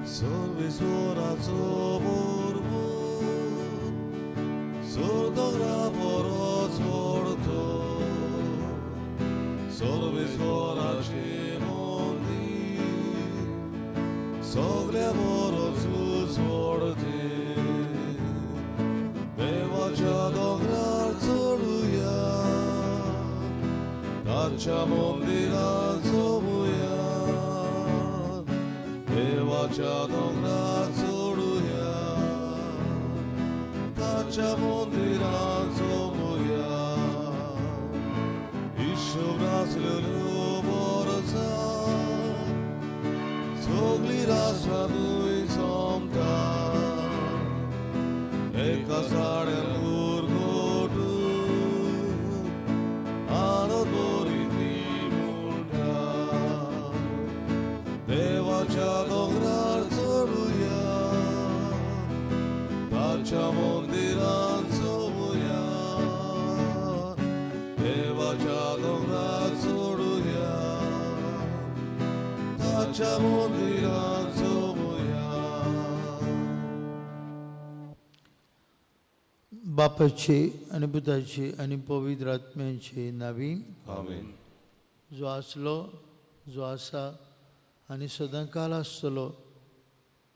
सर्वेश्वराचो बरोबर सोदोंगरा परस व्हरतो सर्वेश्वराचें मंदीर सगल्या बरोच उजवडतें देवाच्या दोंगरार चडुया ताच्या मंदिरात सोबुया देवाच्या दोंगरार चडुया ताच्या मंदिरात सोबुया हिशोब नासलेल्यो वर्सां सगळीं राष्ट्रां थंय सोमता एका साड्यान उरगोटू आनंद बरी म्हणटा देवाच्या दोंगरार चडुया ताच्या मंदिरात सोबुया देवाच्या दोंगरार चडुया ताच्या मंदिरात सोबुया. बापाचे आनी पुताचे आनी पवित्र आत्म्याचे नावी. आमेन. जो आसलो, जो आसा आनी सदांकाल आसतलो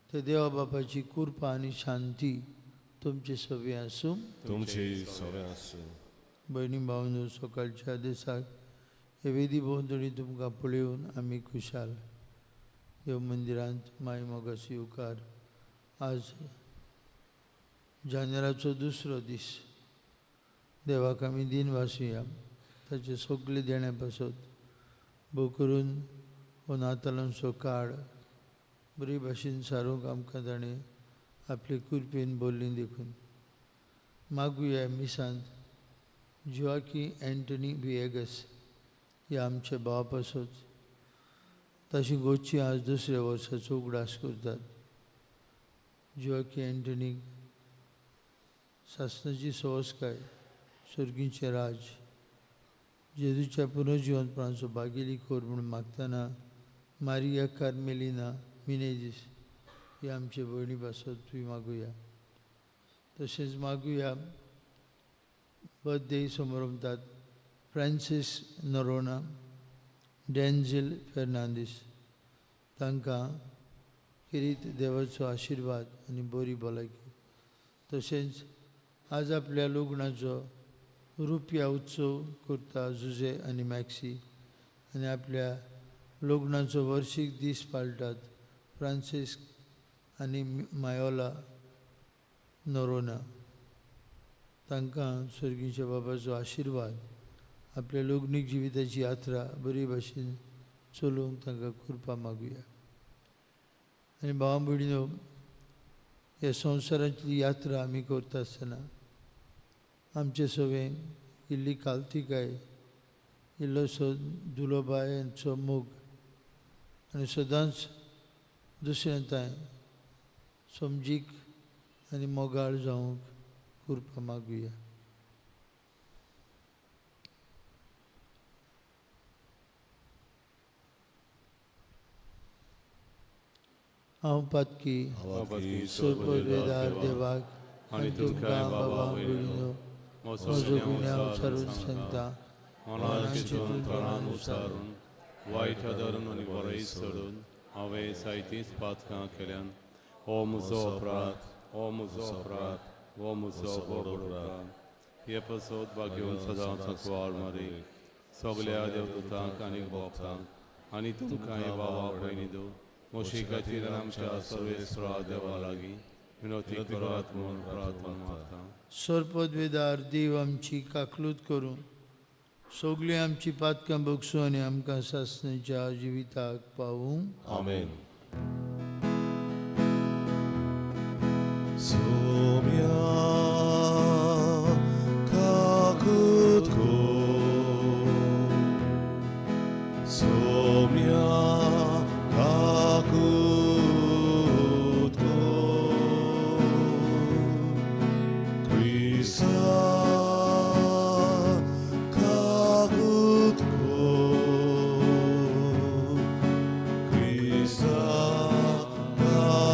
ते देवा बापाची कृपा आनी शांती तुमचे सगळें आसूं. तुमची सगळें आसूं. भयणी भावनो, सकाळच्या दिसाक हे वेदी भोंवतणी तुमकां पळोवन आमी खुशाल. देव मंदिरांत माय मोगाचो येवकार. आज जानेराचो दुसरो दीस. देवाक आमी दिन वासुया ताचे सगळे देण्या पासत, भोव करून हो नातालांचो काळ बरी भाशेन सारूंक आमकां ताणें आपले कृपेन बोल्ली देखून. मागुया मिसांत जोआकी एंटनी विएगस ह्या आमच्या भावा पासत, ताशी गोची आज दुसऱ्या वर्साचो उगडास करतात. जोआकी एंटनीक सासनाची सवस्काय, सर्गीचें राज, जेजूच्या पुनर्जिवंतपणाचो भागेली कर म्हूण मागतना मारिया कार्मेलिना मिनेजीस ही आमचे भयणी पासत तुमी मागुया. तशेंच मागुया बर्थडे समारंभात फ्रांसीस नरोना, डॅन्झील फेर्नांदीस, तांकां खेरीत देवाचो आशिर्वाद आनी बरी भलायकी. तशेंच आज आपल्या लग्नाचो रुपया उत्सव करता जुजे आनी मॅक्सी, आनी आपल्या लग्नाचो वर्शीक दीस पाळटात फ्रांसीस आनी मायोला नरोना, तांकां सर्गीच्या बाबाचो आशिर्वाद, आपल्या लग्नीक जिविताची यात्रा बरी भाशेन चलोवंक तांकां कृपा मागुया. आनी भावा भयणीनो, ह्या संवसारांतली यात्रा आमी करता आसतना आमचे सगळें इल्ली कालतिकाय, इल्लोसो दुलोबायांचो मोग आनी सदांच दुसऱ्या तांय समजीक आनी मोगाळ जावंक कृपा मागुया. हांव पातकी सोपवेदार देवाक आनी तुमकां बाबा भयणीनो म्हजो गुन्यांव सारून सांगता. मनान चिंतून तोंडान उचारून वायट धरून आनी बरें सोडून हांवें जायतींच पातकां केल्यान. हो म्हजो अपराध, हो म्हजो अपराध, हो म्हजो व्हड अपराध. हे पसत भाग्योवन सदांच कुवार मारी सगल्या देवदूतांक आनी भक्तांक आनी तुमकांय बाबा भयणी दो म्हशी खातीर आमच्या सर्वेस्वरा देवा लागीं विनवती करात म्हूण प्रार्थना मागता. सरपदवेदार देव आमची काकलूत करूं, सगळीं आमची पातकां बगसूं आनी आमकां सासणेच्या जिविताक पावूं. आमेन. सोम्या काकूत कर, सोम्या काकूत कर, क्रिस्ता काकूत कर, क्रिस्ता काकूत.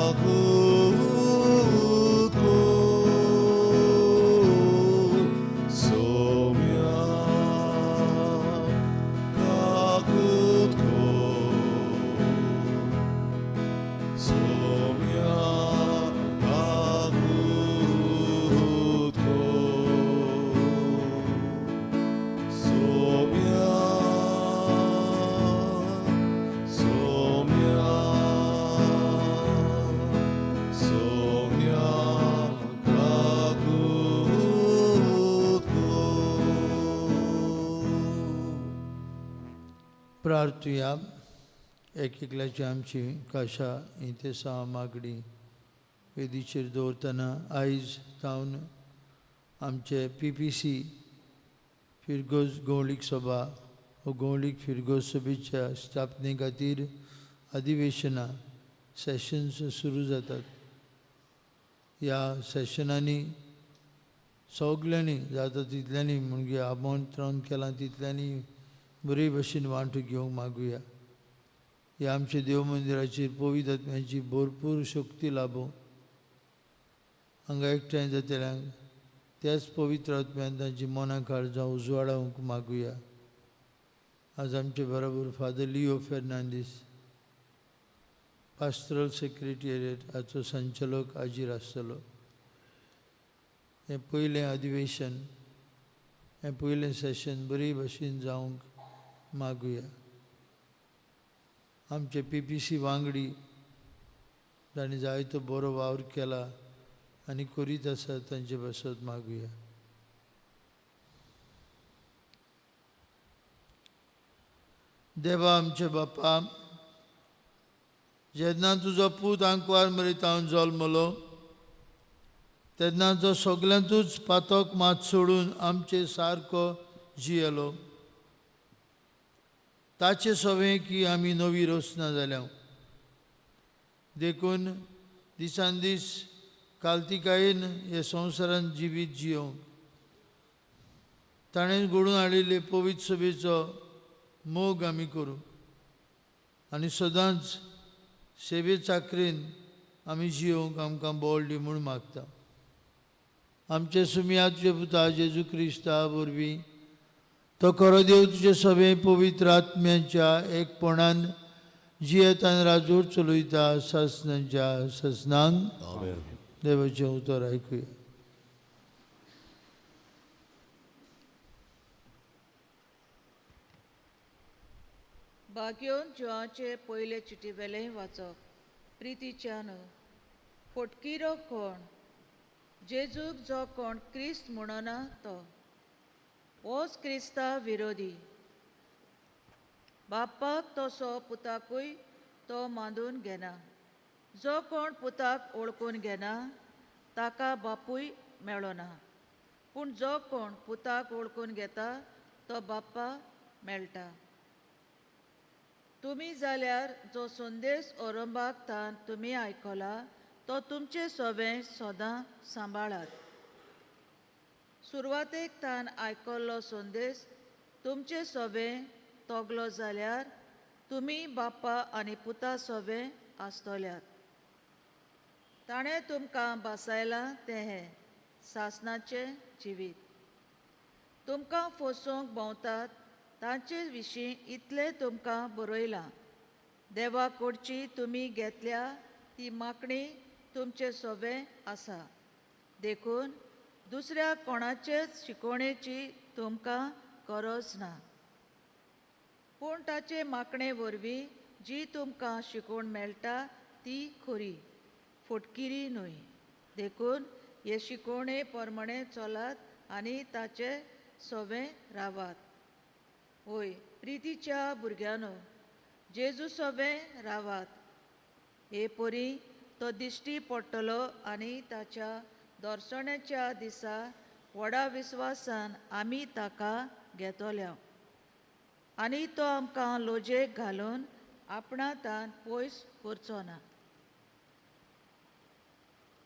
प्रार्थुया. एक एकल्याची आमची काशा इंतेसांव मागणी वेदीचेर दवरतना आयज तावन आमचे पी पी सी फिरगोज गवळीक सभा हो गवळीक फिरगोज सभेच्या स्थापने खातीर अधिवेशनां सेशन्स सुरू जातात. ह्या सेशनांनी सगल्यांनी जाता तितल्यांनी म्हणजे आमंत्रण केलां तितल्यांनी बरे भशेन वांटो घेवंक मागुया. ह्या आमच्या देव मंदिराचेर पवित्र आत्म्याची भरपूर शक्ती लाभूं. हांगा एकठांय जातल्यांक त्याच पवित्र आत्म्यान तांची मनां काळजां उजवाडावंक मागुया. आज आमचे बरोबर father Leo Fernandes pastoral secretariat हाचो संचालक हाजीर आसतलो. हें पयलें अधिवेशन, हें पयलें सेशन बरी भशेन जावंक मागुया. आमचे पी पी सी वांगडी जांणी जायतो बरो वावर केला आनी करीत आसा तांचे पासत मागुया. देवा आमचे बापा, जेन्ना तुजो पूत आंकवार मरितावन जल्मलो तेन्ना तो सगल्यांतूच पातक मात सोडून आमचे सारको जियेलो. ताचे सवें की आमी नवी रचना जाल्या. देखून दिसान दीस कालतिकायेन हे संवसारांत जिवीत जियोवंक ताणें घडोवन हाडिल्ले पवित्र सभेचो मोग आमी करूं आनी सदांच सेवे चाकरेन आमी जियोवंक आमकां बळ दी म्हूण मागता. आमचे सुमया तुजे पुता जेजू क्रिस्ता वरवीं तो खरो देव तुजे सगळे पवित्र आत्म्याच्या एकपणान जियेतान राजूर चलयता सासनाच्या ससनांक. आमेन. देवाचें उतर आयकुया. भाग्योन जिवाचे पयले चिटी वेलें वाचप. प्रितीच्यान फोटकिरो कोण जेजूक जो कोण क्रिस्त म्हणना तो होच क्रिस्ता विरोधी. बापाक तसो पुताकूय तो मांदून घेना. जो कोण पुताक वळखून घेना ताका बापूय मेळना, पूण जो कोण पुताक वळखून घेता तो बाप्पा मेळटा. तुमी जाल्यार जो संदेश औरंबाक तान तुमी आयकला तो तुमचे सवें सदां सांबाळात. सुरवातेक तान आयकल्लो संदेश तुमचे सवें तोगलो जाल्यार तुमी बाप्पा आनी पुता सवें आसतल्यात. ताणें तुमकां भासायलां तें हें सासणाचें जिवीत. तुमकां फसोवंक भोंवतात तांचे विशीं इतलें तुमकां बरयलां. देवा कडची तुमी घेतल्या ती मागणी तुमचे सोबें आसा. देखून दुसऱ्या कोणाचेच शिकवणेची तुमकां गरज ना, पूण ताचे मागणे वरवीं जी तुमकां शिकवण मेळटा ती खरी, फटकिरी न्हय. देखून हे शिकवणे प्रमाणे चलात आनी ताचे सोबें रावात. होय प्रितीच्या भुरग्यांनो, जेजू सोबें रावात. हे परी तो दिश्टी पडटलो आनी ताच्या दर्शनाच्या दिसा व्हडा विस्वासान आमी ताका घेतल्या आनी तो आमकां लोजेक घालून आपणा तान पयस करचो ना.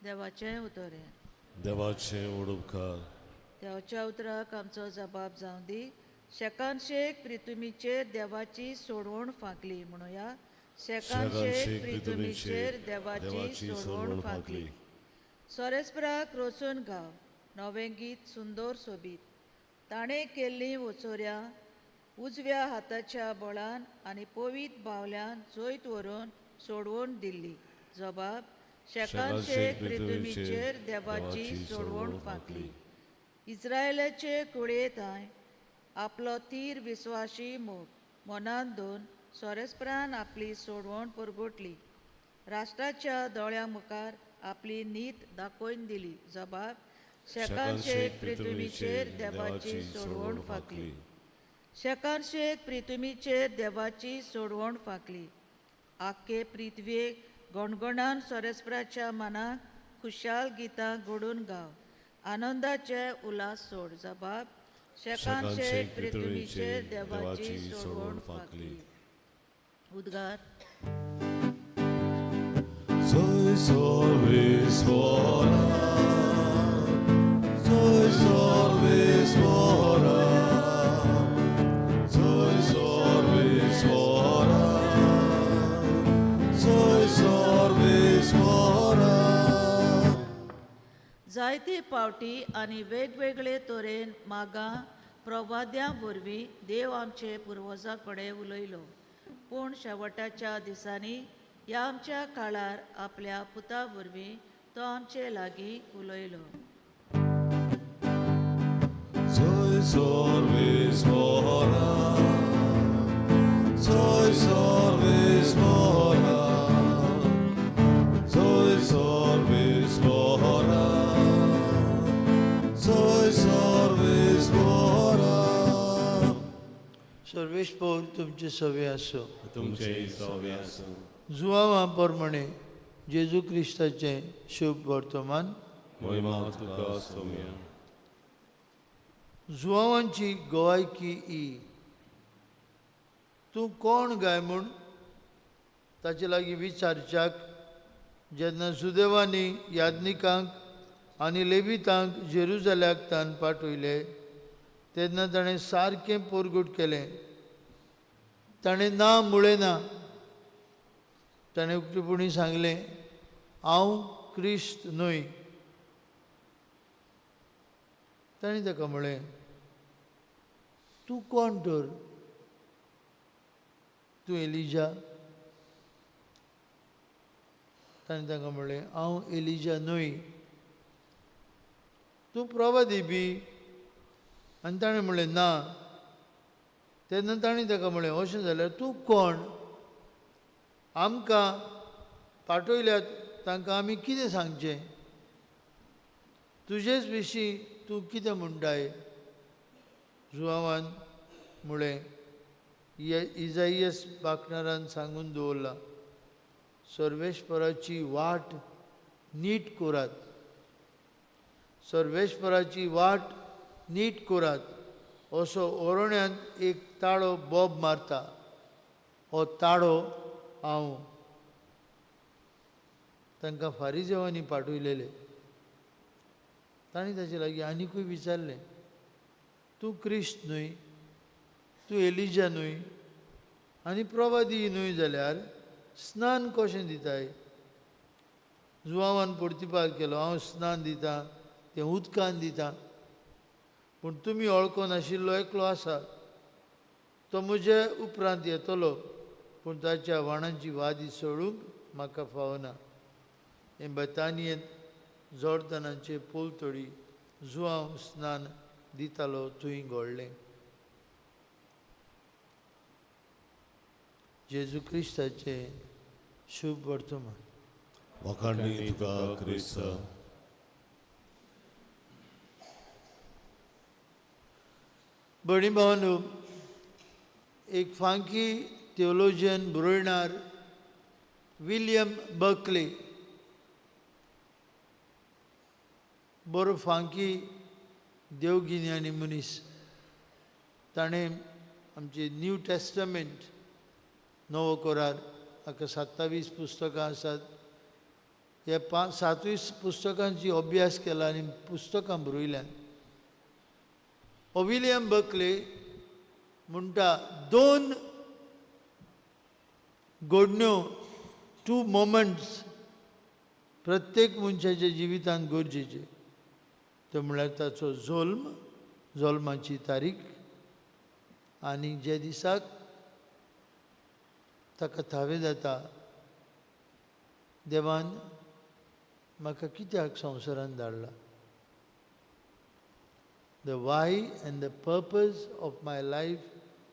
देवाचें उतर हें. देवाचें उडुपकार. देवाच्या उतराक आमचो जबाब जावं दी. शेकानशेक प्रितुमीचेर देवाची सोडवण फांकली म्हणुया. शेकानशेक प्रितुमीचेर देवाची सोडवण फांकली. सोरेस्पराक रोचून गाव नवें गीत सुंदर सोबीत. ताणें केल्लीं वचोऱ्यां उजव्या हाताच्या बळान आनी पवीत बावल्यान जैत व्हरून सोडवण दिल्ली. जबाब शेकानशेक प्रितुमीचेर देवाची सोडवण फांकली. इस्रायलाचे कुळयेताय आपलो तीर विस्वाशी मोग मनान दोन सोरेस्परान आपली सोडवण परगटली. राष्ट्राच्या दोळ्यां मुखार आपली नीत दाखोवन दिली. जबाब शेकानशेक पृथ्वीचेर देवाची सोडवण फांकली. शेकानशेक प्रितुमीचेर देवाची सोडवण फांकली. आख्खे पृथ्वेक गणगणान सोरेस्पराच्या मनाक खुशाल गितां घडून गाव, आनंदाचे उल्हास सोड. जबाब शेकानशेक पृथ्वीचेर देवाची सोडवण फांकली. उद्गार. Soy सर्वेस्परा, soy सर्वेस्परा, soy सर्वेस्परा, soy सर्वेस्परा. जायते पावटी आनी वेगवेगळे तरेन मागां प्रवाद्यां वरवीं देव आमचे पुर्वजां कडेन उलयलो, पूण शेवटाच्या दिसांनी ह्या आमच्या काळार आपल्या पुता वरवीं तो आमचे लागीं उलयलो. Soy सर्वेस्परा, soy सर्वेस्परा, soy सर्वेस्परा, soy सर्वेस्परा. सर्वेस्पोर तुमचे सवे आसो. तुमचे सवे आसूं. जुवांवा प्रमाणे जेजू क्रिस्ताचें शुभ वर्तमान. मोहिमा तुका सोम्या. जुवांवांची गवायकी ही. तूं कोण गाय म्हूण ताचे लागीं विचारच्याक जेन्ना सुदेवांनी याज्ञिकांक आनी लेबितांक जेरुजाल्याक तान पाठयले तेन्ना ताणें सारकें पोरगूट केलें. ताणें ना म्हळें ना. ताणें उक्तेपणी सांगलें, हांव क्रिस्त न्हय. ताणें ताका म्हळें, तूं कोण तर? तूं एलिजा? ताणें ताका म्हळें, हांव एलिजा न्हय. तूं प्रवादी बी? आनी ताणें म्हळें, ना. तेन्ना ताणें ताका म्हळें, अशें जाल्यार तूं कोण? आमकां पाठयल्यात तांकां आमी कितें सांगचें? तुजेच विशीं तूं कितें म्हणटाय? जुवावान म्हळें, इजाइयस बाकणारान सांगून दवरला, सर्वेस्पराची वाट नीट करात, सर्वेस्पराची वाट नीट करात, असो ओरण्यांत एक ताळो बोब मारता. हो ताळो हांव. तांकां फारिजेवांनी पाठयलेले. तांणी ताचे लागीं आनिकूय विचारलें, तूं क्रिस्त न्हय, तूं एलिजा न्हय आनी प्रवादी न्हय जाल्यार स्नान कशें दिताय? जुवावान प्रतिपाद केलो, हांव स्नान दितां तें उदकान दितां, पूण तुमी वळखो नाशिल्लो एकलो आसा, तो म्हजे उपरांत येतलो, पूण ताच्या वाणांची वादी सोडूंक म्हाका फावना. हें बेतानियेंत जोर्दनाचे पोलतडी जुवांव स्नान दितालो थंय घडलें. जेजू क्रिस्ताचें शुभ वर्तमान. वाखाणणी तुका क्रिस्त. भयणी भावांनो, एक फांकी थियोलॉजियन बरोयणार विलियम बर्कले, बरो फांकी देवगिन्यानी मनीस, ताणें आमचें न्यू टेस्टमेंट नवो कोरार हाका 27 पुस्तकां आसात. ह्या 27 पुस्तकांची अभ्यास केला आनी पुस्तकां बरयल्यांत. हो विलियम बर्कले म्हणटा, दोन घडण्यो, टू मोमेंट्स प्रत्येक मनशाच्या जिवितांत गरजेचे. ते म्हळ्यार ताचो जल्म, जल्माची तारीख, आनी ज्या दिसाक ताका थावें जाता देवान म्हाका कित्याक संवसारांत धाडला. The why and the purpose of my life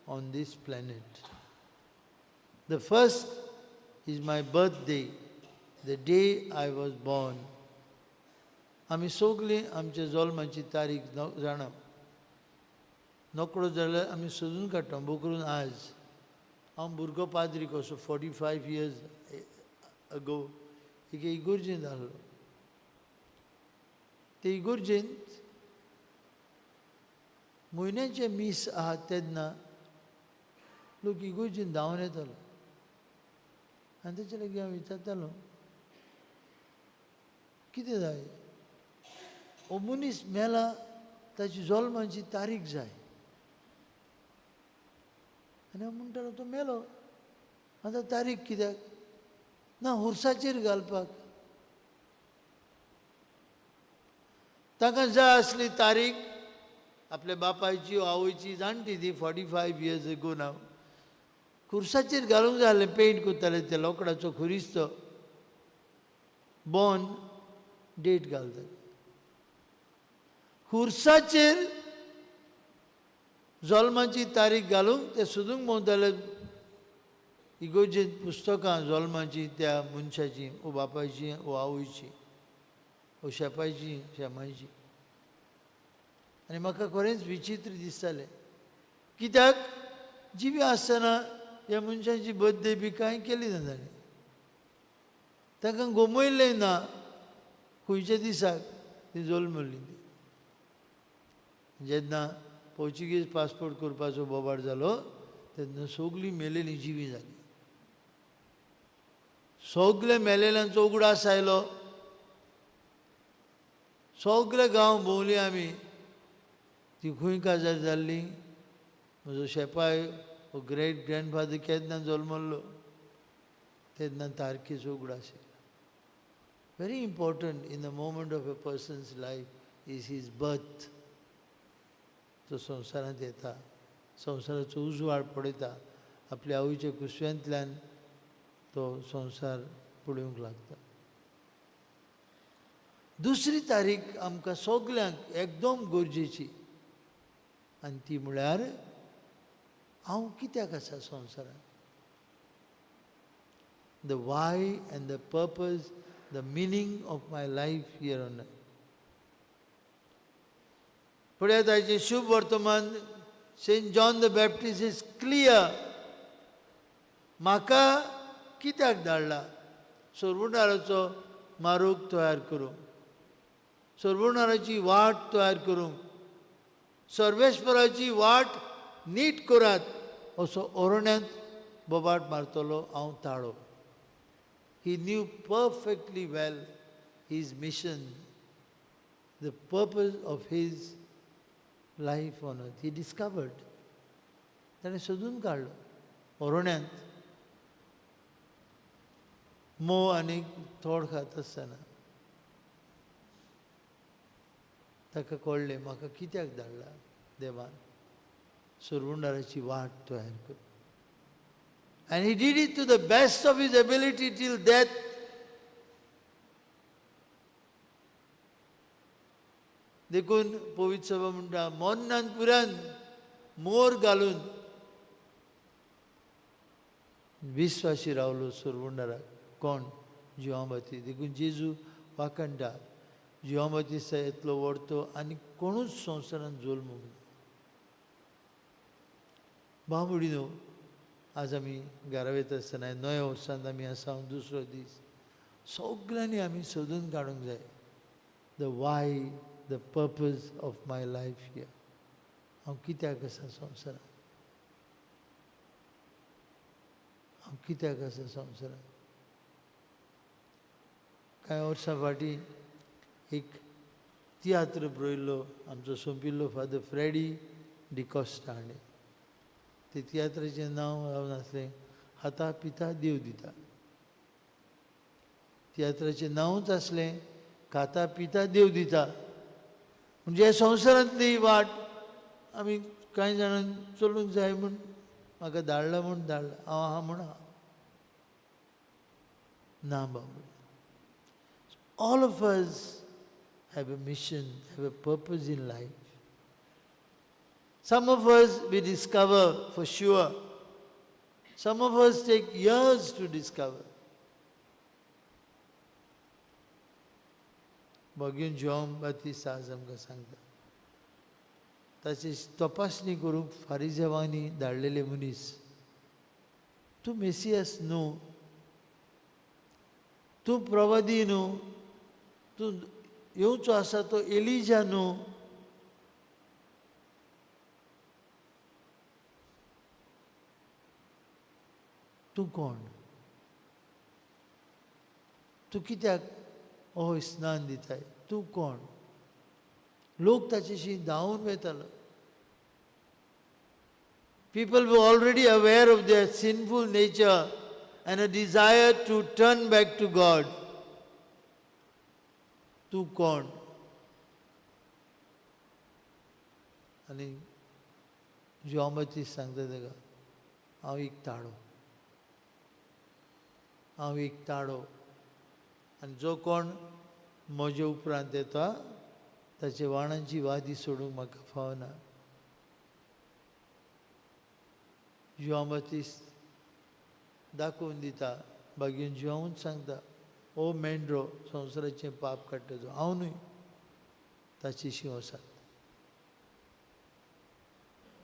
on this planet. The first is my birthday, the day I was born. आमी सगळीं आमच्या जल्माची तारीख जाणा. नोकळो जाल्यार आमी सोदून काडटा. भोव करून आज हांव भुरगो पाद्री कसो 45 years ago एके इगोर्जेंत आहलो. ते इगोर्जेंत म्हयन्याचें मीस आहा तेन्ना लोक इगोर्जेंत धांवन येतालो आनी तेचे लागीं हांव विचारतालो, कितें जाय? हो मनीस मेला, ताची जल्माची तारीख जाय. आनी हांव म्हणटालो, तो मेलो, आतां तारीख कित्याक? ना, हुरसाचेर घालपाक. ताका जाय आसली तारीख आपल्या बापायची आवयची, जाणटी ती 45 years ago नाव. खुर्साचेर घालूंक जाय आसलें, पेंट करताले ते लोकडाचो खुरीस, तो बॉर्न डेट घालताले खुर्साचेर जल्माची तारीख घालूंक. ते सोदूंक भोंवताले इगोर्जेंत पुस्तकां जल्माची त्या मनशाची, ओ बापायची, ओ आवयची, ओ शेपायची, शेमायची. आनी म्हाका खरेंच विचित्र दिसतालें, कित्याक जिवी आसतना ह्या मनशांची बर्थडे बी कांय केली ना ताणें, तांकां गोमयल्लें ना खंयच्या दिसाक ती जल्मल्ली ती. जेन्ना पोर्चुगीज पासपोर्ट करपाचो बोबाड जालो तेन्ना सगळीं मेलेलीं जिवीं जालीं, सगळे मेलेल्यांचो उगडास आयलो. सगळे गांव भोंवली आमी, ती खंय काजार जाल्ली. म्हजो शेपाय हो ग्रेट ग्रँडफादर केन्ना जल्मल्लो तेन्ना तारखेचो उगडास येयलो. Very important in the moment of a person's life is his birth. तो संवसारांत येता, संवसाराचो उजवाड पळयता, आपल्या आवयच्या कुसव्यांतल्यान तो संवसार पळोवंक लागता. दुसरी तारीख आमकां सगल्यांक एकदम गरजेची, आनी ती म्हळ्यार हांव कित्याक आसा संवसारांत. The why and the purpose, the meaning of my life here on earth. पळयात आयचें शुभ वर्तमान, Saint John the Baptist is clear. म्हाका कित्याक धाडला? सोरवणाराचो मारूक तयार करूंक, सोरवणाराची वाट तयार करूंक, सर्वेस्पराची वाट नीट करात असो ओरण्यांत बोबाट मारतलो हांव ताळो. He knew perfectly well his mission, the purpose of his life on earth. He discovered. ताणें सोदून काडलो ओरण्यांत मोव आनी थोड खात आसतना ताका कळ्ळें म्हाका कित्याक धाडला देवान, सोरवंडाराची वाट तयार कर. And he did it to the best of his ability till death. देखून पवित्र सभा म्हणटा मोन्नान पुरान मोर घालून विस्वाशी रावलो सोरवंडाराक. कोण? जिवां बाती. देखून जेजू वाखणटा जिवां बातिस्ता येतलो व्हडतो आनी कोणूच संवसारान जल्मूंक ना. भाव न्हू, आज आमी घरा वयता आसतना नव्या वर्सांत आमी आसा, दुसरो दीस, सगल्यांनी आमी सोदून काडूंक जाय the why, the purpose of my life here. हांव कित्याक आसा संवसारांत, हांव कित्याक आसा संवसारांत. कांय वर्सां फाटीं एक तियात्र बरयल्लो आमचो सोंपिल्लो फादर फ्रेडी डिकॉस्टा हाणें. ते तियात्राचें नांव जावन आसलें खाता पिता देव दिता. तियात्राचें नांवूच आसलें खाता पिता देव दिता. म्हणजे संवसारांतली वाट आमी कांय जाणांक चलूंक जाय म्हूण म्हाका धाडला म्हूण धाडला, हांव आहा म्हूण आहा ना बाबू. All of us have a mission, have a purpose in life. Some of us we discover for sure. Some of us take years to discover. भगीन जॉन बातिस्ता आज आमकां सांगता ताची तपासणी करूंक फारिजेवांनी धाडलेले मनीस. तूं मेसियास न्हू, तूं प्रवादी न्हू, तूं येवचो आसा तो एलिजा न्हू. तूं कोण? तूं कित्याक हो स्नान दिताय? तूं कोण? लोक ताचेशी धांवून वेतालो. People were already aware of their sinful nature and a desire to turn back to God. तूं कोण? आनी जुआंव बाप्तीस्त सांगता ताका, हांव एक ताळो, हांव एक ताळो, आनी जो कोण म्हजे उपरांत येता ताचे वाणांची वादी सोडूंक म्हाका फावना. जुआंव बाप्तीस्त दाखोवन दिता, बागेन जुआंवूच सांगता, ओ मेंढरो संवसाराचें पाप काडटा तो हांव न्हय, ताचेशी वसात.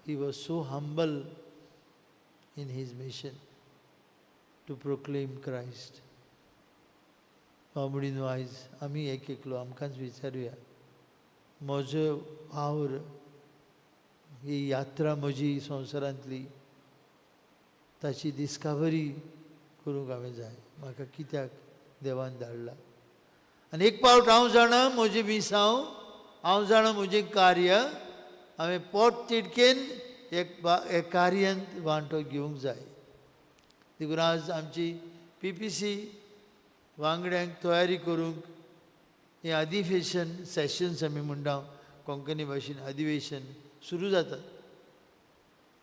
He was so humble in his mission to proclaim Christ. बाबडीनो, आयज आमी एक एकलो आमकांच विचारुया, म्हजो वावर, ही यात्रा म्हजी संवसारांतली, ताची डिस्कवरी करूंक हांवें जाय. म्हाका कित्याक देवान धाडला? आनी एक पावट हांव जाणा म्हजें मिसांव, हांव जाणा म्हजें कार्य, हांवें पोट तिडकेन एक कार्यांत वांटो घेवंक जाय. देखून आज आमची पी पी सी वांगड्यांक तयारी करूंक हें अधिवेशन सेशन्स आमी म्हणटा, कोंकणी भाशेन अधिवेशन सुरू जातात.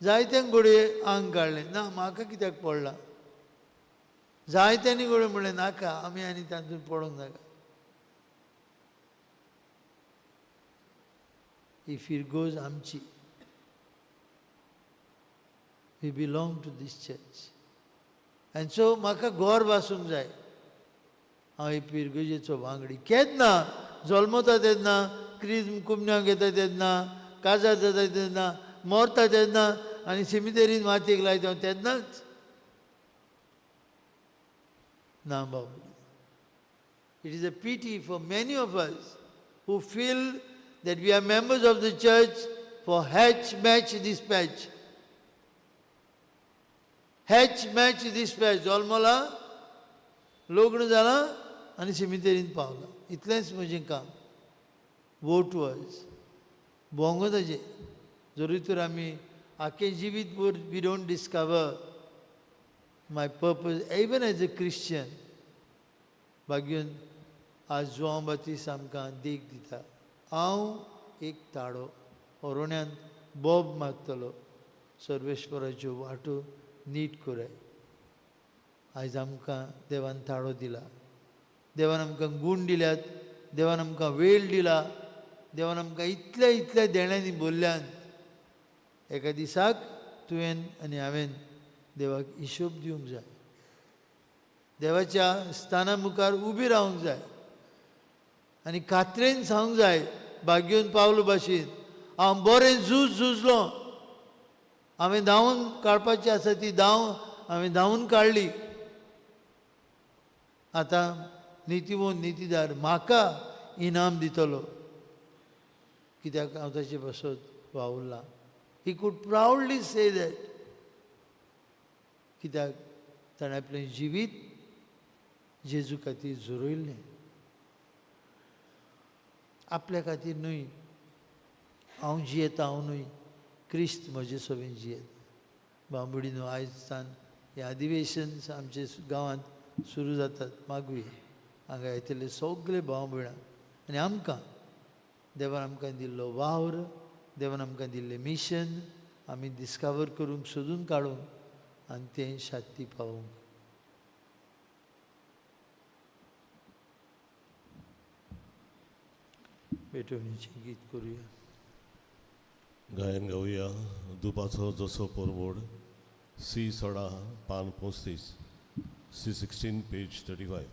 जायत्यांक घडये आंग काडलें ना, म्हाका कित्याक पडलां? जायत्यांनी घडये म्हणलें नाका, आमी आनी तातूंत पडूंक नाका. ही फिरगोज आमची. We belong to this church and so म्हाका गर्व आसूंक जाय, हांव हे पिरगोजेचो वांगडी. केन्ना जल्मता तेन्ना, क्रिज्म कुमन्यांक येता तेन्ना, काजार जाता तेन्ना, मरता तेन्ना आनी सिमितेरीन मातयेक लायता तेन्नाच ना बाबू. It is a pity for many of us who feel that we are members of the church for hatch, match, dispatch. Hatch, match, dispatch. जल्मला, लग्न जाला आनी सिमितेरीन पावला, इतलेंच म्हजें काम. वोट वॉज भोंगो ताजें. जरूय तर आमी आख्खें जिवीत भर we don't discover my purpose even as a Christian. भाग्यून आज जुआंव बातीस आमकां देख दिता. हांव एक ताळो ओरोण्यांत बोब मारतलो, सर्वेश्वराच्यो वाटो नीट कराय. आयज आमकां देवान ताळो दिला, देवान आमकां गूण दिल्यात, देवान आमकां वेळ दिला, देवान आमकां इतल्या इतल्या देण्यांनी भरल्यान. एका दिसाक तुवें आनी हांवें देवाक हिशोब दिवंक जाय, देवाच्या स्थाना मुखार उबी रावंक जाय आनी खात्रेन सांगूंक जाय, भाग्योन पावलो भाशेन, हांव बरें झूज झुजलो, हांवें धांवून काडपाची आसा ती धांव हांवें धांवून काडली. आतां नितीवंत नितीदार म्हाका इनाम दितलो, कित्याक हांव ताचे पासत वावुरलां. He could proudly say that, कित्याक ताणें आपलें जिवीत जेजू खातीर झरयल्लें, आपल्या खातीर न्हय. हांव जियेता हांव न्हय, क्रिस्त म्हजे सोबीन जियेता. बांबोळी न्हू, आयज सान हें अधिवेशन आमचे गांवांत सुरू जातात. मागुया हांगा येतले सगळे भाव भयणां आनी आमकां देवान आमकां दिल्लो वावर, देवान आमकां दिल्लें मिशन आमी डिस्कवर करूंक, सोदून काडूंक आनी तें शांती पावोवंक. भेटवणीचें गीत करुया. गायन गावया दुपाचो जसो परवड, सी 16 पान 35, C 16 page 35.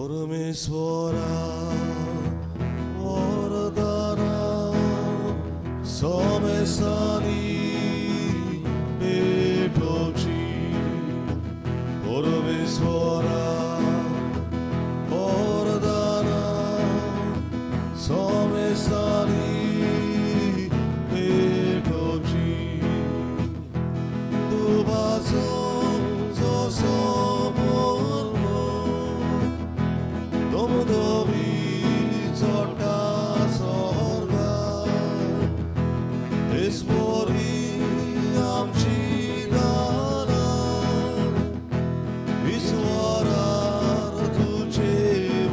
परमेश्वरा वरदाना समेसानी भेटोवची परमेश्वरा वरदाना समेसानी भेटोवची दुबाचो जसो परमळ धबधबी चडटा स्वर्गार तेचपरी आमची दानां ईश्वरार तुजे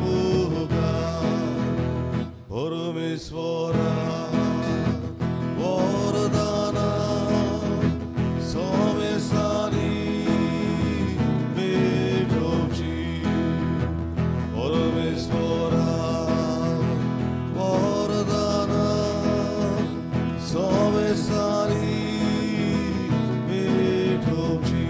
मुखार परमेश्वरा वरदाना समेसानी भेटोवची परमेश्वरा वरदाना समेसानी भेटोवची.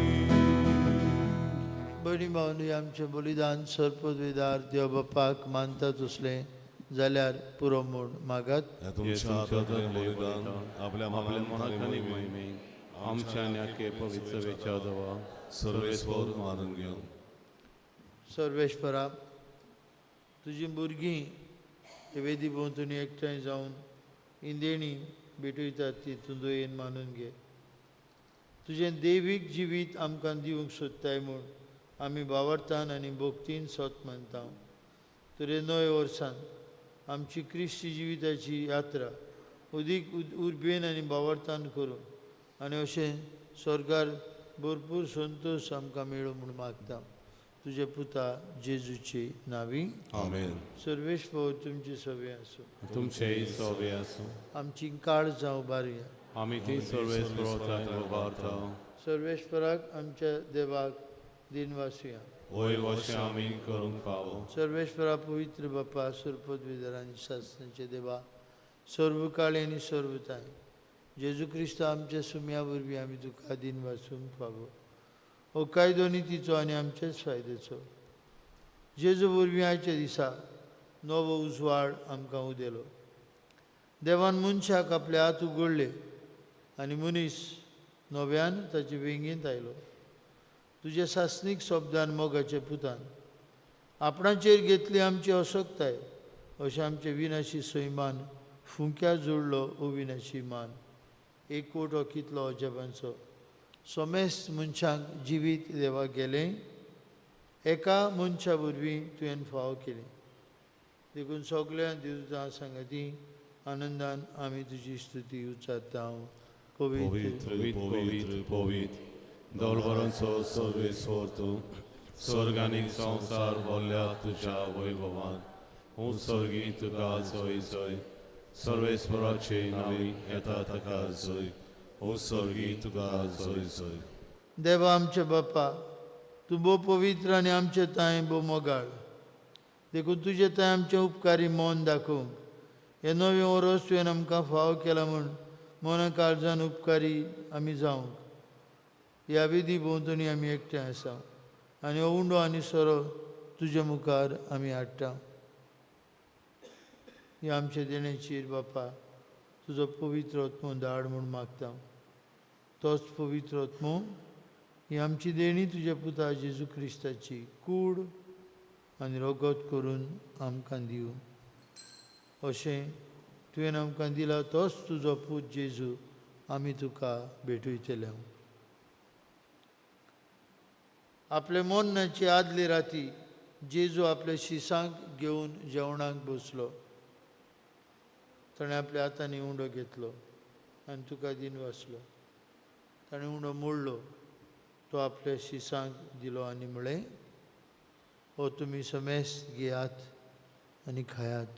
भयणी भावनी, आमचें बलिदान सर्पद्वेदार देव बापाक मानता तसलें जाल्यार पुरो म्हूण मागात. ह्या तुमच्या हातांतलें बलिदान आपल्या आपल्या मनाक मनाक आनी आनी महिमेक आमच्या आनी आख्खे पवित्र सभेच्या देवा सर्वेस्पर मानून घेवन. सर्वेश्वरा, तुजी भुरगीं हे वेदी भोंवतणी एकठांय जावन इंदेणी भेटयतात ती तूं दयेन मानून घे. तुजें दैवीक जिवीत आमकां दिवंक सोदताय म्हूण आमी बावडतान आनी भक्तीन सोत मानता. तर हे नव्या वर्सान आमची क्रिस्ती जिविताची यात्रा अदीक उर्बेन आनी बावडतान करूं आनी अशें स्वर्गार भरपूर संतोश आमकां मेळूं म्हूण मागता, तुज्या पुता जेजूचे नांवी. आमेन. सर्वेस्पर तुमचे सवे आसूं. तुमचेय सोबे आसूं. आमची काळजां उबारया. आमी ती सर्वेस्पराक उबारता. सर्वेस्पराक आमच्या देवाक दिनवासुया. वयर वशें आमी करूंक फावो. सर्वेस्परा, पवित्र बापा, सर्पद्विधर आनी शासनाचे देवा, सर्व काळी आनी सर्वताय, जेजू क्रिस्त आमच्या सुम्या वरवीं आमी तुका दिनवासूंक फावो. हो कायदो नितीचो आनी आमचेच फायद्याचो. जेजू वरवीं आयच्या दिसा नवो उजवाड आमकां उदेलो. देवान मनशाक आपले हात उगडले आनी मनीस नव्यान ताचे वेंगेंत आयलो. तुज्या सासणीक शब्दान मोगाच्या पुतान आपणाचेर घेतली आमची असक्ताय, अशें आमचे विनाशी सैमान फुंक्या जोडलो अविनाशी मान. एक कोट हो कितलो अजापांचो! समेस्त मनशांक जिवीत देवाक गेलें एका मनशा वरवीं तुवें फावो केलें. देखून सगल्या देवतां सांगाती आनंदान आमी तुजी स्तुती उच्चारता. पवित्र, पवित्र, पवित्र, पवित्र दौलभरांचो सर्वेस्पर तूं, स्वर्ग आनी संवसार भरल्या तुज्या वैभवान. हूं स्वर्गी तुका जय जय. सर्वेस्पराचे नांवी येता ताका जय. ओ स्वर्गी तुका जय जय. देवा आमच्या बापा, तूं भोव पवित्र आनी आमचे तांय भोव मोगाळ. देखून तुजे तांय आमचें उपकारी मन दाखोवंक हें नवें ओरोस तुवें आमकां फावो केलां म्हूण मना काळजान उपकारी आमी जावंक ह्या विधी भोंवतणी आमी एकठांय आसा आनी हो उंडो आनी सोरो तुज्या मुखार आमी हाडटा. ही आमच्या देण्याचेर बापा तुजो पवित्र आत्मो धाड म्हूण मागता. तोच पवित्र आत्मो ही आमची देणी तुज्या पुता जेजू क्रिस्ताची कूड आनी रगत करून आमकां दिवं. अशें तुवें आमकां दिला तोच तुजो पूत जेजू आमी तुका भेटयतले. आपले मोन्नाचे आदले राती जेजू आपल्या शिसांक घेवन जेवणाक बसलो. ताणें आपल्या हातांनी उंडो घेतलो आनी तुका दिन वाचलो. ताणें उंडो मोडलो, तो आपल्या शिसांक दिलो आनी म्हळें, हो तुमी समेस्त घेयात आनी खायात.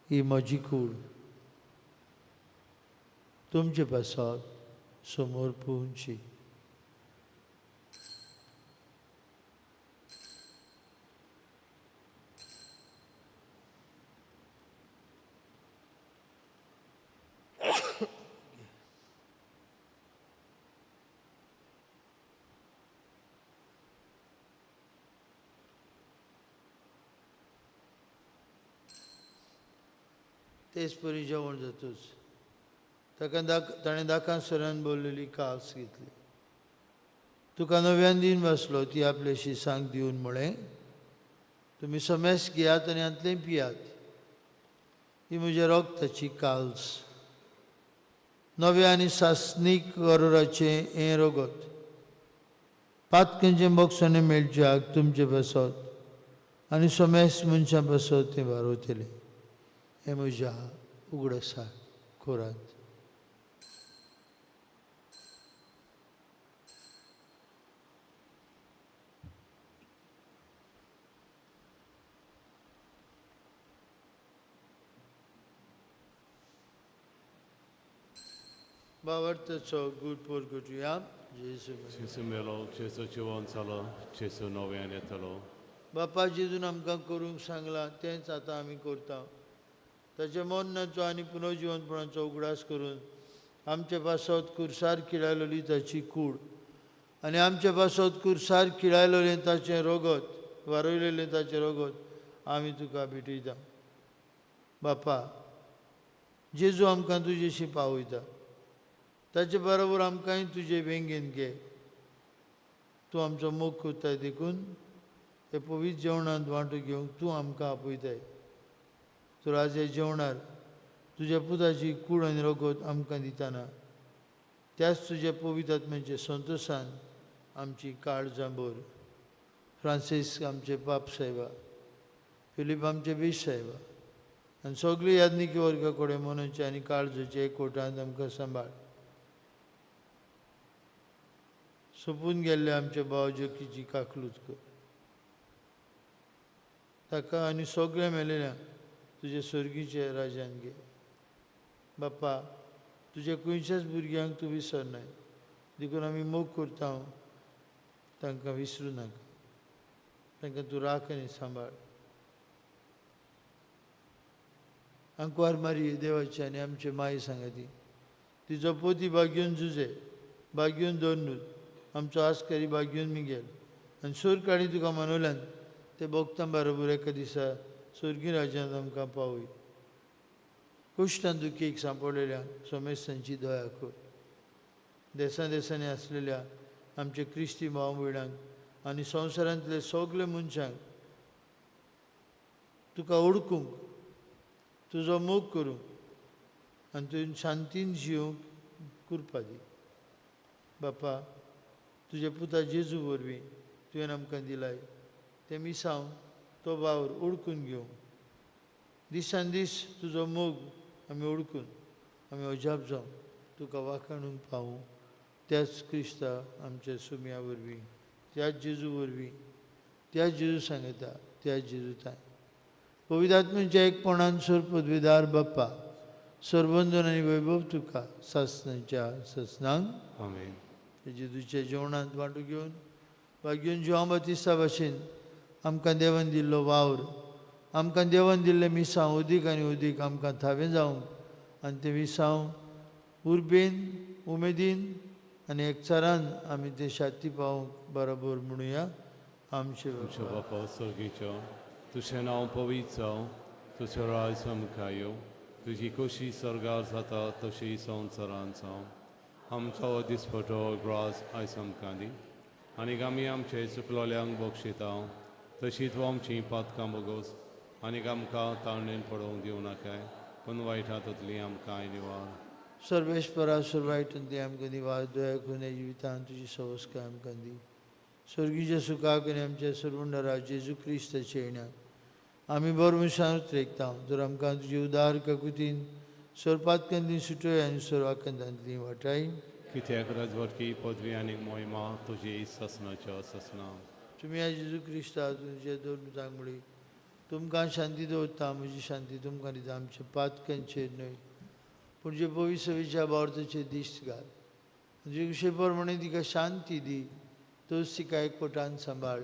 ही म्हजी कूड तुमचे पासत समोर पोवची. तेच परी जेवण जातूच ताका ताणें दाकां सरान बोल्लेली कास घेतली. तुका नव्यान दिन बसलो ती आपले शिसांक दिवन म्हळें, तुमी समेस घेयात आनी हांतलें पियात, ही म्हज्या रोगताची काल्स, नव्या आनी सासणीक करोराचें हें रगत, पातकेंचें बोगसणें मेळच्याक तुमचे पासत आनी समेस मनशां पासत तें बारवतलें. हें म्हज्या उगडासाक कोरात. भावार्थाचो गूढ पोरगुटया. जेजू जेजू मेलो, जेजू जिवन जालो, जेजू नव्यान येतलो. बापा जेजून आमकां करूंक सांगलां तेंच आतां आमी करता. ताच्या मरणाचो आनी पुनर्जिवनपणाचो उगडास करून आमचे पासत कुर्सार किळायलोली ताची कूड आनी आमचे पासत कुर्सार किळायलोलें ताचें रगत, वारयलेलें ताचें रगत आमी तुका भेटयता. बापा जेजू आमकां तुजेशी पावयता, ताचे बरोबर आमकांय तुजे वेंगेन घे. तूं आमचो मोग करताय देखून हे पवित्र जेवणांत वांटो घेवंक तूं आमकां आपयताय. तर आज ह्या जेवणार तुज्या पुताची कूड आनी रगत आमकां दिताना त्याच तुज्या पवित्र आत्म्याच्या संतोशान आमची काळजां भर. फ्रांसीस आमचे पाप साहेबा, फिलीप आमचे बीश साहेबा आनी सगळी याज्ञिकी वर्गा कडेन मनाचे आनी काळजाचे एकवटांत आमकां सांबाळ. सोंपून गेल्ले आमच्या भाव ज्योकीची काकलूत कर, ताका आनी सगळ्या मेलेल्या तुज्या सर्गीच्या राजान घे. बापा तुज्या खंयच्याच भुरग्यांक तूं विसरनाय, देखून आमी मोग करता तांकां विसरूं नाका. तांकां तूं राख आनी सांबाळ. आंकवार मारी देवाची आनी आमचे माई सांगाती तिजो पोती बागेवन जुजे बागेवन दवरनूच आमचो आस्कारी बागेवन मिगेल आनी सूर काडी तुका मनोल्यान ते भोगतां बरोबर एका दिसा स्वर्गी राज्यांत आमकां पावय. कुश्टान दुखीक सांपडलेल्या सोमेस्तांची दया कर. देसां देसांनी आसलेल्या आमच्या क्रिस्ती भाव भयणांक आनी संवसारांतले सगळे मनशांक तुका ओळखूंक, तुजो मोग करूंक आनी तुवें शांतीन जिवंक कृपा दी. बापा तुज्या पुता जेजू वरवीं तुवें आमकां दिलाय तें मिसांव तो वावर ओळखून घेवंक दिसान दीस तुजो मोग आमी ओळखून आमी अजाप जावन तुका वाखाणूंक पावूं. त्याच क्रिस्ता आमच्या सुम्या वरवीं, त्याच जेजू वरवीं, त्याच जेजू सांगता, त्याच जेजू ताय पवित्र आत्म्याच्या एकपणान सोर पदवीदार बाप्पा सर्वंदन आनी वैभव तुका सासनाच्या सासनांक. आमेन. जेजूच्या जेवणांत वांटो घेवन बागेवन जुआंव बातिस्ता भाशेन आमकां देवान दिल्लो वावर, आमकां देवान दिल्लें मिसांव अदीक आनी अदीक आमकां थावें जावंक आनी तें मिसांव उर्बेन, उमेदीन आनी एकचारान आमी तें शाती पावोवंक बरोबर म्हणुया. आमचे आमच्या बापा सर्गीच्या, तुजें नांव पवित्र जावं, तुजें राज आमकां येवं, तुजी खोशी सर्गार जाता तशी संवसारांत जावं. आमचो दिसपटो ग्रास आयज आमकां दी आनी आमी आमचे चुकलोल्यांक बक्षिता तशी तूं आमची पातकां बगोस आनी आमकां ताळणेन पडोवंक दिवं नाकाय, पूण वायटा ततली आमकां निवार. सर्वेस्परा सर्वायटन ती आमकां निवार, दया करून ह्या जिवितांत तुजी सवस्काय आमकां दी. स्वर्गीच्या सुखाक आनी आमच्या सर्वंडरा जेजू क्रिस्ताच्या येण्याक आमी बरो मनशान उतरेकता. तर आमकां तुजी उदार काकुतीन सोरपातकंदी सुटय आनी सोरवाकंदांतली वाटाय. कित्याक राजवटकी पदवी आनी मोहिमा तुजी सासनाच्या सासना. तुमी ह्या जेजू क्रिस्ता तुमचे दोन सांगली तुमकां शांती दवरता, म्हजी शांती तुमकां दिता. आमच्या पातकांचेर न्हय पूण जे भविश्यच्या भावार्थाचेर दिश्ट घाल. तुजे कुशे प्रमाणे तिका शांती दी, तोच तिका एकवटान सांबाळ.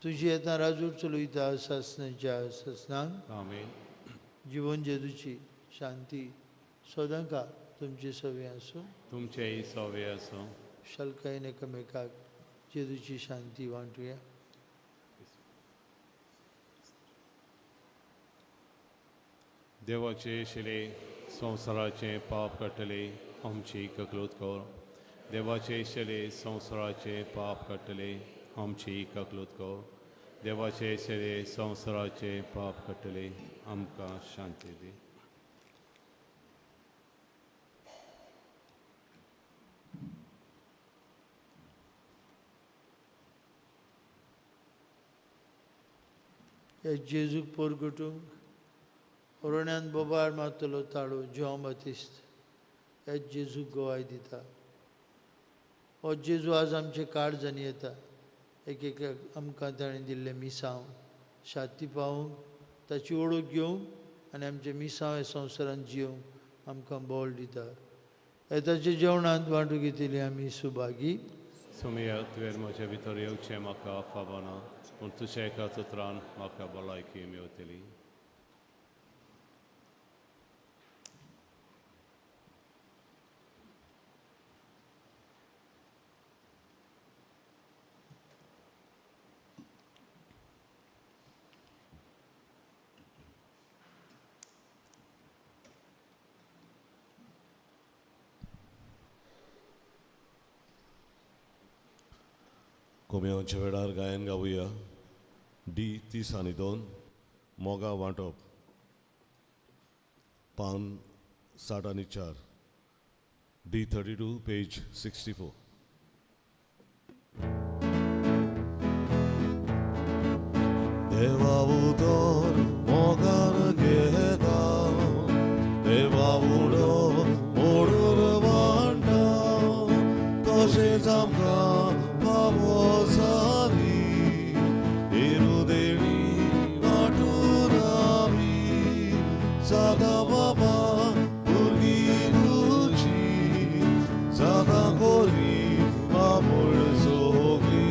तुजी येता राजूर चलयता सासनाच्या सासनांक. आमेन. जिवन जेजूची शांती सदांकाळ तुमचे सवे आसूं. तुमचेय सवे आसूं. शालकायेन एकामेकाक जेजूची शांती वांटुया. देवाचे शिले संवसाराचें पाप काडटले आमची ककलूत कर. देवाचे शिले संवसाराचें पाप काडटले आमची ककलूत कर. देवाचे शिले संवसाराचें पाप काडटले आमकां शांती दी. ह्या जेजूक पोरगटूंक ओरण्यान बोबाळ मारतलो ताळो जेव बातिस्त ह्या जेजूक गवाय दिता. हो जेजू आज आमचे काळजांनी येता. एक एक आमकां ताणें दिल्लें मिसांव शांती पावूंक, ताची ओळख घेवंक आनी आमचें मिसांव ह्या संवसारांत जियोवंक आमकां बोल दिता. ह्या ताच्या जेवणांत वांटू घेतिल्ली आमी सुभागी. सोमया तुवें म्हज्या भितर येवचें म्हाका फावना, पूण तुज्या एका उतरान म्हाका भलायकी मेवतली. कोम्यांच्या वेळार गायन गावया डी 32 मोगा वांटप पान 64 डी 32 पेज 64. देवा उदर मोगार घेता, देवा उडो मोडून वांटा, तशेंच आमकां फावो जाली इरुदेणी वांटून आमी सदां बाबा भुरगीं तुजी सदां कोरी बाबूळ सोगली,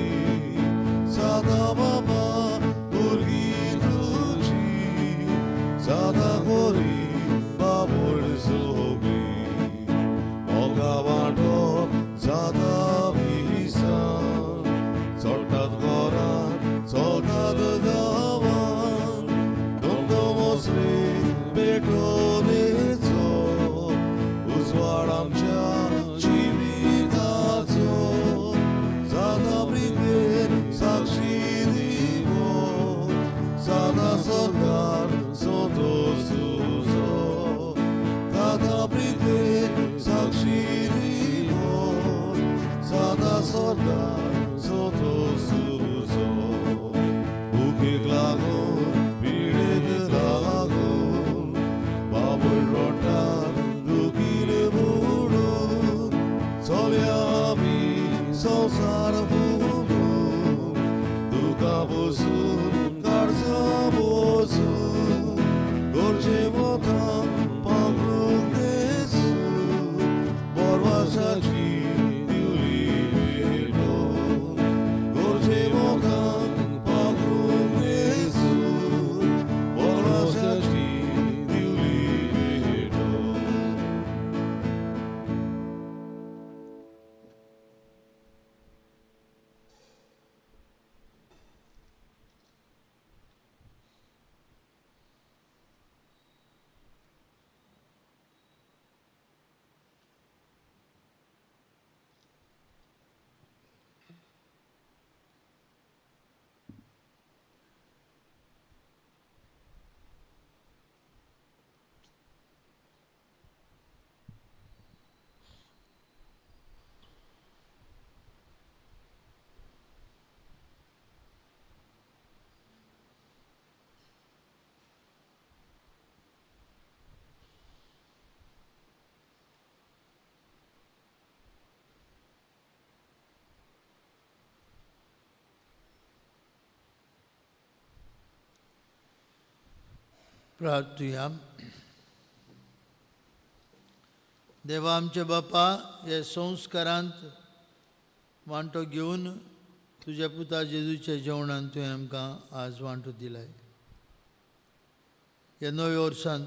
सदां बाबा भुरगीं तुजी सदां कोरी बाबूळ सोगली. मोगा वांटो जाता मिसां चडटात घरान चलतात गांवान, डोंगोमोसरे पेटोनेचो उजवाड आमच्या जिविताचो, सदां प्रितेन साक्षी दिवो, सदां सरकार संतोश तुजो, सदां प्रितेन साक्षी दिवो, सदां सरकार संतोश तुजो. भुकेक लागून पिडेक लागून बाबूल रोटार दुखीर बुडून चलया आमी संवसार फुलून, दुकां बसून काळजां बसून गरजे वता पांगरूंक न्हेसून बोरवासाची दिवली पेटोवन, गरजे वता पांगरूंक न्हेसून बोरवासाची दिवली पेटोवन. प्रार्थुया. देवा आमच्या बापा, ह्या संस्कारांत वांटो घेवन तुज्या पुता जेजूच्या जेवणान तुवें आमकां आज वांटो दिलाय. ह्या नव्या वर्सान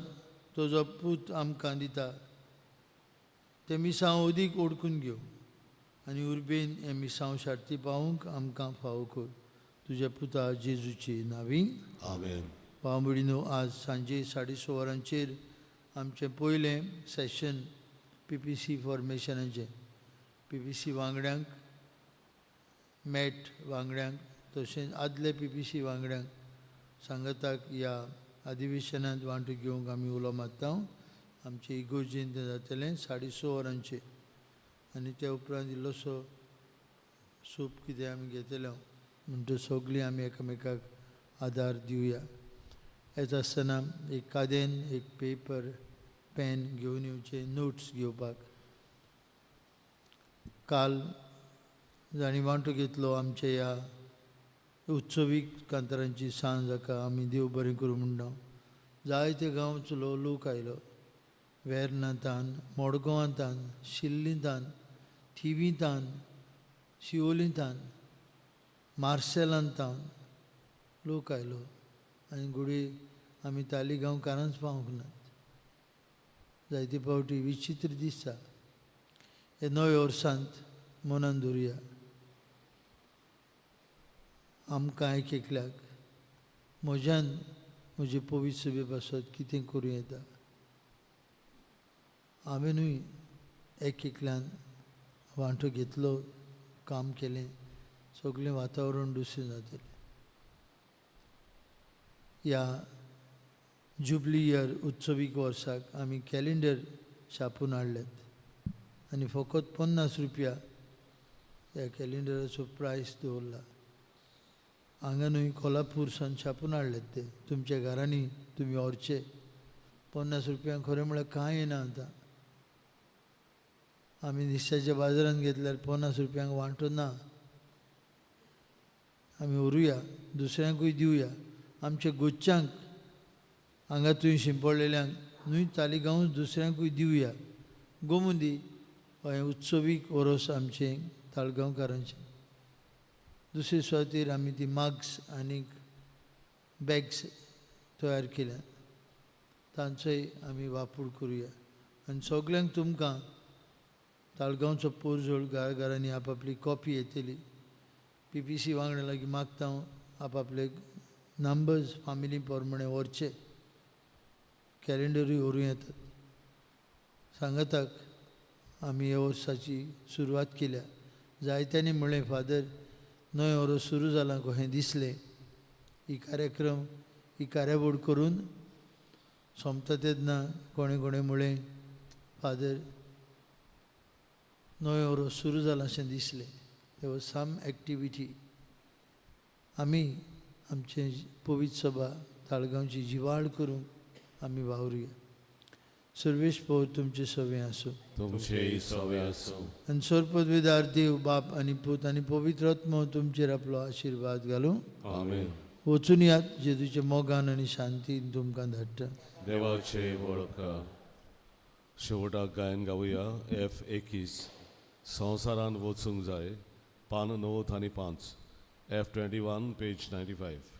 तुजो पूत आमकां दिता तें मिसांव अदीक ओडकून घेव आनी उर्बेन हें मिसांव शार्ती पावूंक आमकां फावो कर. तुज्या पुता जेजूची नावी. आमेन. भाव भयणीनो, आज सांजे 6:30 वरांचेर आमचें पयलें सेशन PPC फॉर्मेशनाचें. PPC वांगड्यांक, मॅट वांगड्यांक, तशेंच आदले PPC वांगड्यांक सांगाताक ह्या अधिवेशनांत वांटो घेवंक आमी उलो मारता. आमचे इगोर्जीन तें जातलें 6:30 वरांचेर आनी त्या उपरांत इल्लोसो सूप कितें आमी घेतले म्हणटच सगळीं आमी एकामेकाक आदार दिवया. येता आसतना एक कादेन, एक पेपर, पेन घेवन येवचें नोट्स घेवपाक. काल जांणी वांटो घेतलो आमच्या ह्या उत्सवीक कांतारांची सांज, जाका आमी देव बरें करूं म्हणटा. जायते गांवचो लोक आयलो, वेर्नांतान, मडगांवांतान, शिल्लींतान, थिवींतान, शिवोलींतान, मार्सेलांतान लोक आयलो आनी घडये आमी तालिगांवकारांच पावूंक नात. जायते फावटी विचित्र दिसता. हे नव्या वर्सांत मनान दवरुया, आमकां एक एकल्याक म्हज्यान म्हजे पवित्र सभे पासत कितें करूं येता. हांवेनूय एक एकल्यान वांटो घेतलो, काम केलें, सगळें वातावरण दुसरें जातलें. ह्या जुबली इयर उत्सवीक वर्साक आमी कॅलेंडर छापून हाडल्यात आनी फकत 50 रुपया ह्या कॅलेंडराचो प्रायस दवरला. हांगा न्हय, कोल्हापूरसान छापून हाडल्यात ते, तुमच्या घरांनी तुमी व्हरचे. 50 रुपयांक खरें म्हळ्यार कांय येना. आतां आमी निश्च्याच्या बाजारांत घेतल्यार 50 रुपयांक वांटो ना. आमी व्हरुया, दुसऱ्यांकूय दिवया, आमच्या गोच्यांक हांगा थंय शिंपडलेल्यांक न्हय, तालिगांवूच दुसऱ्यांकूय दिवया. गोमुंदी हें उत्सवीक वरोस आमचें ताळगांवकारांचें. दुसरे सुवातेर आमी ती मास्क आनी बॅग्स तयार केल्या, तांचोय आमी वापर करुया. आनी सगल्यांक तुमकां ताळगांवचो पोरजोळ घराघरांनी आपापली कॉपी येतली. PPC वांगडा लागीं मागता हांव, आपापले नंबर्स फामिली प्रमाणे व्हरचे, कॅलेंडरूय व्हरूं येतात. सांगाताक आमी ह्या वर्साची सुरवात केल्या. जायत्यांनी म्हणलें, फादर नवें वर्स सुरू जालां कशें दिसलें. ही कार्यक्रम, ही कार्यावळ करून सोंपता तेन्ना कोणें कोणें म्हणलें, फादर नवें वर्स सुरू जालां अशें दिसलें. There was some activity. आमी आमचें पवित्र सभा ताळगांवची जिवाळ करूंक आमी वावरुया. सर्वेस्पर तुमचे सवे आसूं. तुमचेय सवे आसूं. आनी सर्वपदवीदार देव बाप आनी पूत आनी पवित्र आत्मो तुमचेर आपलो आशिर्वाद घालूं. आमेन. वचून यात, जेजूच्या मोगान आनी शांतीन तुमकां धाडटा. देवाचे वळखा. शेवटाक गायन गावया F 21, संवसारान वचूंक जाय, पान 95, F 21, page 95.